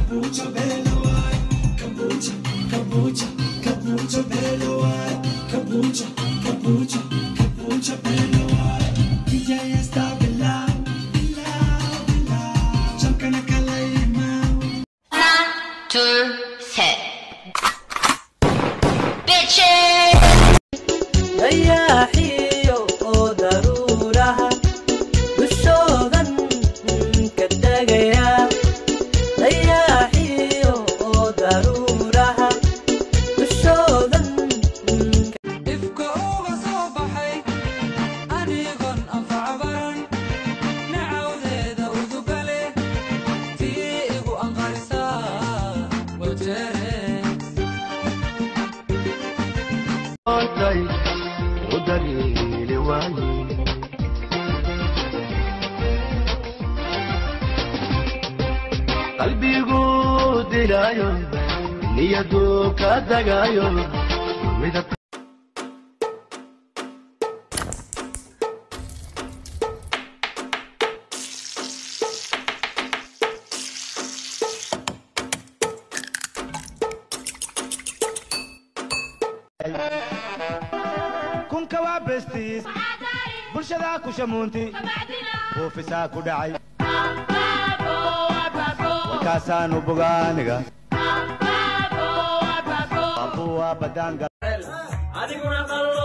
Kabucha belawai, kabucha, kabucha, kabucha belawai, kabucha, kabucha, kabucha belawai. DJ está bilao, bilao, bilao. Chamkana kalaima. 하나, 둘, 셋. Bitches! Dayaxiyo oo daruuraha dushoodan ka tagaya, dayaxiyo oo daruuraha dushoodan. Ifka uga soo baxay anigoon anfac baran, nacawdeeda udugale tii igu anqarisaa wajere. Qalbigu dilaayo, niyadu ka dagayo midab. Kunka waa bestiis, bulshadaa ku shamuunti, buufisaa ku dhacay, warkaasaanu bogaaniga abuwa badaanga. Adiguna qallo.